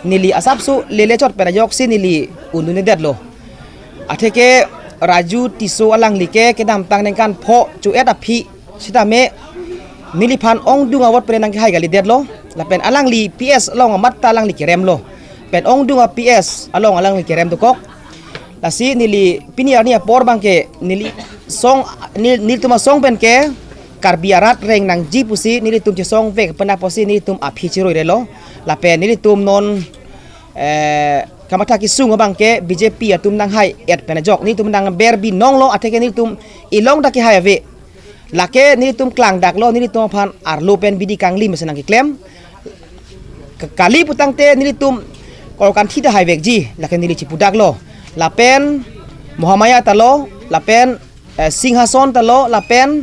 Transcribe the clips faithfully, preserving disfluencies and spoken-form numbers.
Neli asapso lele chot pen ajoksi neli un-un-edetlo. Atheke Raju Tisso alangli ke kedamtang ningkan pho cho-et aphi sitame neliphan ongdung avote pen nangkehai kalidetlo. Lapen alangli P S along amat ta alangli keremlo. Pen ongdung a-P S along alangli kerem dokok. Lasi neli pini arni apor abangke neli song nel-, nelitum asong pen ke Karbi arat reng nangji pusi nelitum chesongvek pen apotsi nelitum aphi cheroirelo. Lapen nelitum non, eh, kamatha kesung abangke B J P atum nanghai-et pen ajok nelitum nangber binonglo, atheke nelitum ilong ta kehai ave. Lake nelitum klangdaklo, nelitum aphan arlo pen bidi kangli mesen nangkeklem. Ke-, kali putangte nelitum Korkanthi ta haivekji, lake neli chipudaklo. Lapen Mahamaya ta lo, lapen, eh, Singhason ta lo, lapen,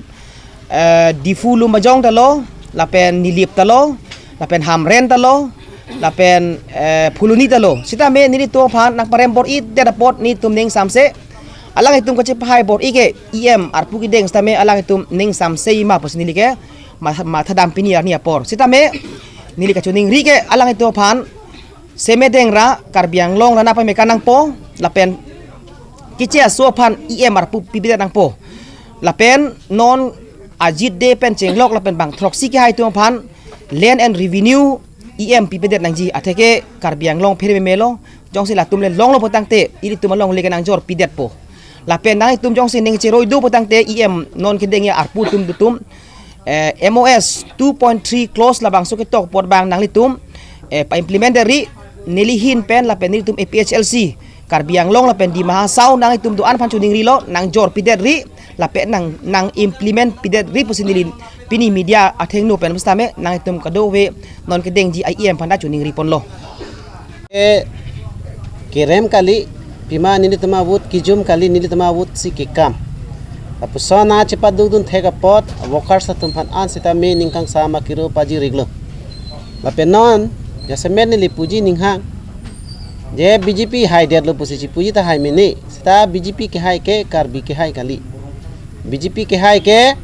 eh, Diphu Lumbajong ta lo, lapen Nilip ta lo, lapen Hamren ta lo, lapen, eh, Phuloni ta lo. Sitame nelitum aphan nangparem bor-idet apot nelitum ning samse. Alanglitum kachepahai bor-i ke E M arpu kedeng sitame alanglitum ning samse ma pusi neli ke ma-, mathadam pini arni apor. Sitame neli kachiningri ke alanglitum aphan semedeng ra Karbi Anglong ra nangpameka nangpo lapen keche aso aphan E M arpu pipedet nangpo. Lapen non Ajit Dey pen chenglok lapen bang throksi kehai atum aphan Land and Revenue E M pipedet nangji, atheke Karbi Anglong phere memelo. Jongsi latum le longlo putangte ilitum alongle ke nangjor pidetpo. Lapen nanglitum jongsi ning cheroi do putangte E M non kedengji arpu atum dotum, eh, M O S two point three clause labangso ketok apot abang nanglitum, eh, pa-implement ri, neli ahin pen lapen nelitum A P H L C Karbi Anglong lapen Dima Hasao nanglitum do-an aphan chiningrilo, nangjor pidet ri, lapen nang, nang-implement pidet ri pusi neli pini media athengno pen pusitame nanglitum kadokave non kedengji E M aphan ta chiningri ponlo. E, kerem kali, pima nelitum avote kejum kali, nelitum avote si kekam. Lapuson chepadukdun thek apot workers atum aphan an sitame ning kangsam akiro pajir-iklo. Lapen non jasemet neli puji ninghang, je B J P haidetlo pusi chipuji tahai mene. Sita B J P kehai ke Karbi kehai kali. B J P kehai ke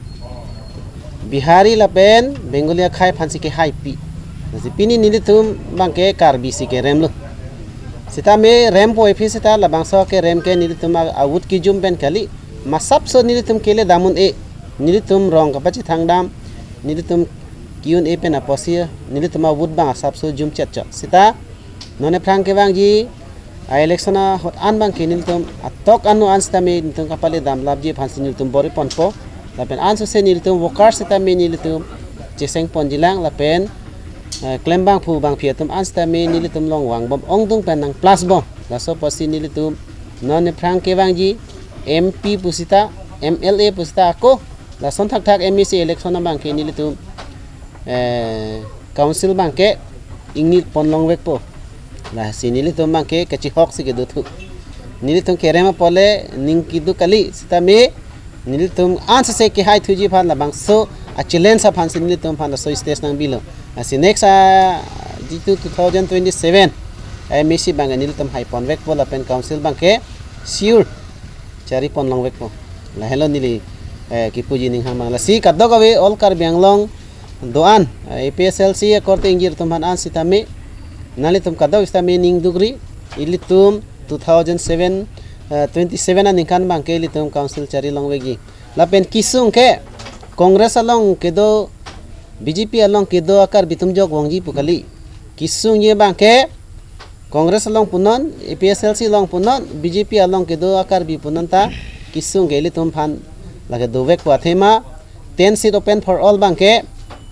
Bihari lapen Bengali akhei aphansi kehaipi. Lasi pini nelitum abangke Karbi si keremlo. Sitame rempo ephi sita labangso kerem ke nelitum a-, avote kejum pen kali. Masapso nelitum kele dam un-e. Nelitum rong kapachethang dam. Nelitum ke-un-e pen apotsi nelitum avote abang asapso jumchet chot. Sita non aphrang kevangji a-election ahut an abangke nelitum atok anu an sitame nelitum kapale dam lapji aphansi nelitum bor-i ponpo. Lapen ansose nelitum workers sitame nelitum cheseng ponjilang lapen, eh, klembangphu bangphi atum an sitame nelitum along vangbom, ongdung pen nang plus bom. Laso apotsi nelitum non aphrang kevangji M P pusita, M L A pusita ako, lason thakthak M A C election abangke nelitum, eh, council abangke ingni ponlongvekpo. Lasi nelitum abangke kachihok si kedothu. Nelitum kerem apot le ning keduk kali sitame nelitum ansose kehaithuji aphan labangso a-challenge aphansi nelitum aphan laso stage nangbilo. Lasi next a jitu two thousand twenty-seven M A C abangke nelitum hai ponvekpo lapen council abangke sure chari ponlongvekpo. Lahelo neli, eh, kipuji ninghang abang. Lasi kadokave all Karbi Anglong do-an, eh, A P H L C akorte ingjir atum aphan an sitame nanglitum kadokave sitame ning dukri, ilitum two thousand seven, eh, twenty-seven aningkan abangke ilitum council chari longvekji. Lapen kesung ke Congress along kedo, B J P along kedo a-Karbi atum jok vangji pu kali. Kesungji abangke Congress along punon, A P H L C along punon, B J P along kedo a-Karbi punon ta kesung ke ilitum aphan lake dovekpo athema ten seat open for all abangke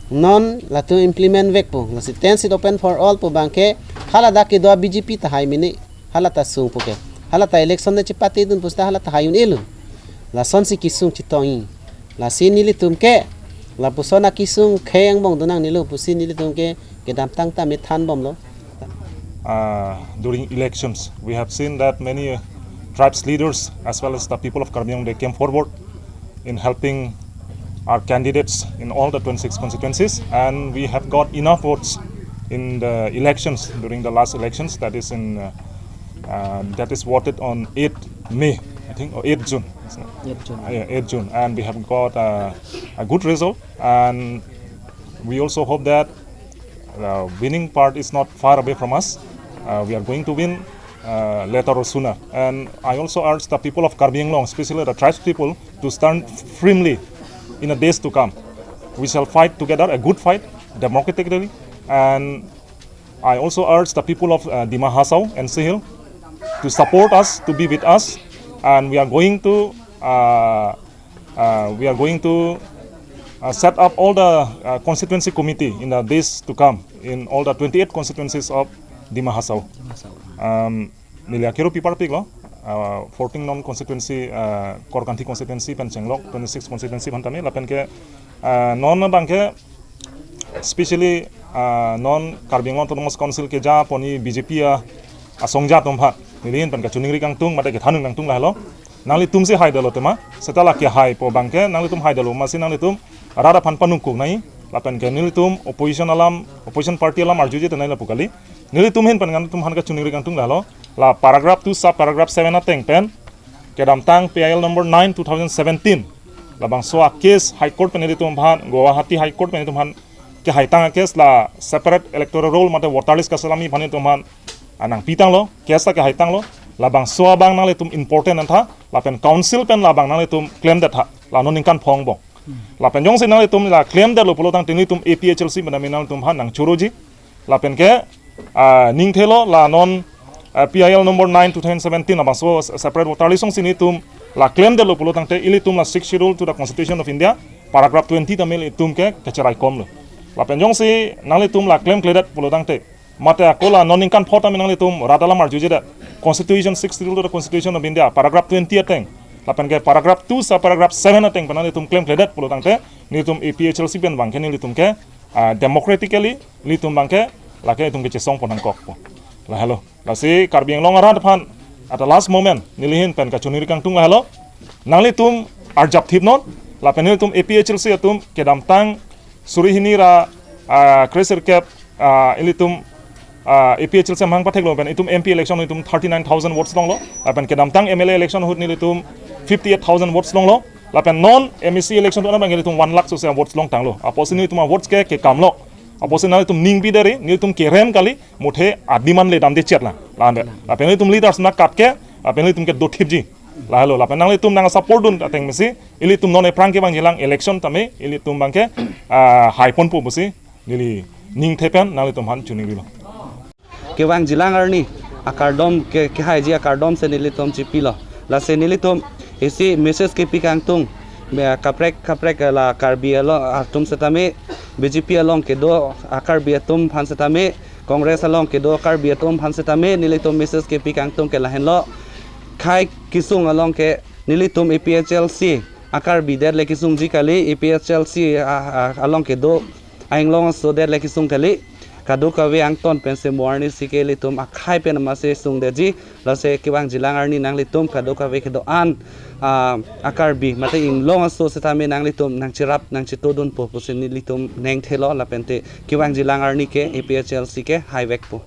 non latum implement vekpo. Lasi ten seat open for all pu abangke hala dak kedo a-B J P tahai mene, hala ta sungpo ke. Hala ta election ne chepatedun pusita hala ta hai un-elo. Lasonsi kesung chetongji. Lasi nelitum ke lapuson akesung khei angbong donang nilo pusi nelitum ke kedamtang tame thanbomlo. Uh, during elections, we have seen that many, uh, tribes leaders as well as the people of Karbi Anglong, they came forward in helping our candidates in all the twenty-six constituencies, and we have got enough votes in the elections, during the last elections, that is in, uh, uh, that is voted on eighth May, I think, or eighth June. Isn't it? Eighth June. Uh, yeah, eighth June, and we have got, uh, a good result, and we also hope that the winning part is not far away from us. Uh, we are going to win uh, later or sooner. And I also urge the people of Karbi Anglong, especially the tribes people, to stand firmly in the days to come. We shall fight together a good fight, democratically. And I also urge the people of uh, Dima Hasao and Sahel to support us, to be with us. And we are going to uh, uh, we are going to uh, set up all the uh, constituency committee in the days to come in all the twenty-eight constituencies of Dima Hasao. Um, neli akero pipar piklo, uh, fourteen non constituency, uh, Korkanthi constituency pen chenglok twenty-six constituency aphan tame lapen ke uh, non abang ke especially uh, non Karbi Anglong Autonomous Council keja poni B J P a asongja atum aphan neli ahin pen kachiningri kangtung mate kethan kangtung lahelo. Nanglitum si haidetlo tema, seta la kehaipo abang ke nanglitum haidetlo masi nanglitum rat aphan panungkuk nangji. Lapen ke nelitum opposition alam, opposition party alam arjuje tenai lapu kali. Nelitum ahin pen nanglitum aphan kachiningri kangtung lahelo. La paragraph two sub paragraph seven ateng pen kedamtang P I L number nine two thousand seventeen, labangso a case High Court pen nelitum aphan, Guwahati High Court pen nelitum aphan kehaitang a case la separate electoral roll mate voter list kaselami aphan nelitum aphan anang pitanglo, case ta kehaitanglo. Labangso abang nanglitum important antha, lapen council pen labang nanglitum klemdet tha, la non ningkan phongo angbong. Lapen jongsi nanglitum la klemdetlo pulo tangte nelitum A P H L C pen tame nanglitum aphan nangchoroji. Lapen ke uh, ningthelo la non uh, P I L number nine two thousand seventeen labangso separate voter list alongsi nelitum la klemdetlo pulo tangte ilitum la Sixth Schedule to the Constitution of India paragraph twenty tame ilitum ke kacheraikomlo. Lapen jongsi nanglitum la klemkledet pulo tangte mate ako la non ningkan pho tame nanglitum rat alam arjujedet Constitution, Sixth Schedule to the Constitution of India paragraph twenty ateng lapen ke paragraph two sub paragraph seven ateng pen nanglitum klemkledet pulo tangte nelitum A P H L C pen abang ke nelitum ke uh, democratically nelitum abang ke lake itum kechesongpon nangkokpo. Lahelo. Lasi Karbi Anglong arat aphan at the last moment neli ahin pen kachiningri kangtung lahelo. Nanglitum arjapthipnon, lapen nelitum A P H L C atum kedamtang suri hini ra uh, kre sirkep uh, ilitum uh, A P H L C amahang patheklo pen itum M P election itum thirty-nine thousand votes longlo. Lapen kedamtang M L A election ahut nelitum fifty-eight thousand votes longlo. Lapen non M A C election ahut abang nelitum one lakh sose votes longtanglo. Apotsi nelitum a votes ke kekamlo. Apotsi nanglitum ning bideri, nelitum kerem kali, muthe adiman le damde chet la. Lande. Lapen nelitum leaders na katke, lapen nelitum ke dothipji. Lahelo, lapen nanglitum nang support dun ateng mesi, ilitum non ephrang kevangjilang election tame, ilitum abang ke uh, haiponpo pusi neli ningthe pen nanglitum aphan chiningrilo. Kevangjilang arni akardom ke, kehaiji akardom si nelitum chipilo. Lasi nelitum isi message kepi kangtung. Me kaprek kaprek la Karbi along atum setame, B J P along kedo a Karbi atum aphan setame, Congress along kedo Karbi atum aphan setame, nelitum message kepi kangtung ke lahenlo. Khei kesung along ke nelitum A P H L C a Karbi det le kesungji kali, A P H L C a, a, along kedo a-Inglong aso det le kesung kali. Kadokave angton pen se mo arni si ke ilitum akhei pen masi sungdetji. Lasi kevangjilang arni nanglitum kadokave kedo-an uh, a Karbi mate Inglong aso setame nanglitum nangcherap nangchitodunpo pusi nelitum ningthelo, lapente kevangjilang arni ke A P H L C ke haivekpo.